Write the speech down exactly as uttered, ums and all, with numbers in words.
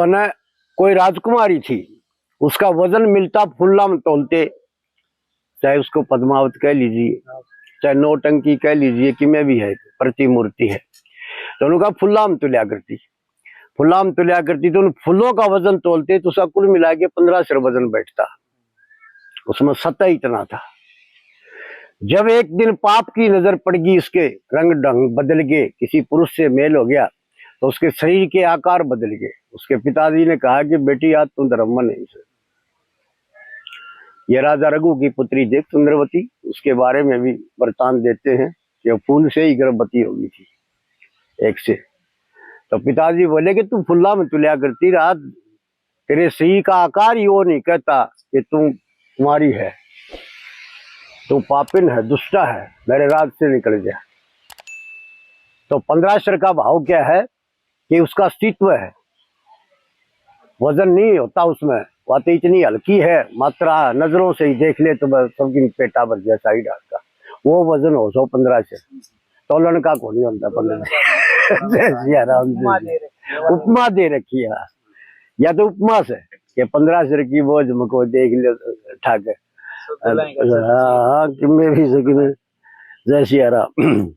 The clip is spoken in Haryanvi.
न कोई राजकुमारी थी, उसका वजन मिलता फुल्ला में तोलते, चाहे उसको पद्मावत कह लीजिए, चाहे नौटंकी कह लीजिए, कि मैं भी है, प्रतिमूर्ति है, तो उनका फुल्ला में तुल्या करती। फुल्ला में तुल्या करती तो उन फूलों का वजन तोलते तो उसका कुल मिला के पन्द्रह सर वजन बैठता, उसमें सत्य इतना था। जब एक दिन पाप की नजर पड़ गई, इसके रंग ढंग बदल गए, किसी पुरुष से मेल हो गया तो उसके शरीर के आकार बदल गए। उसके पिताजी ने कहा कि बेटी, आज तू धर्म में नहीं से। ये राजा रघु की पुत्री देख चंद्रवती, उसके बारे में भी वृत्तांत देते हैं कि फूल से ही गर्भवती होगी थी एक से। तो पिताजी बोले कि तू फुल्ला में तुल्या करती, रात तेरे शरीर का आकार ही वो नहीं कहता कि तू कुमारी है, तू पापिन है, दुष्टा है, मेरे राज से निकल जा। तो पन्द्रह सर का भाव क्या है कि उसका अस्तित्व है, वजन नहीं होता उसमें, वह तो इतनी हल्की है, मात्रा नजरों से ही देख ले तो बस सबकी पेटा भर गया सारी डाल का, वो वजन हो सौ पन्द्रह सर। तोलन का कोनी होता पन्द्रह। जय सिया राम जी। उपमा दे रखी है, या तो उपमा से कि पन्द्रह सर की बोझ में कोई देख ले ठाक है। हाँ, कि मैं भी सकी में। जय सिया राम।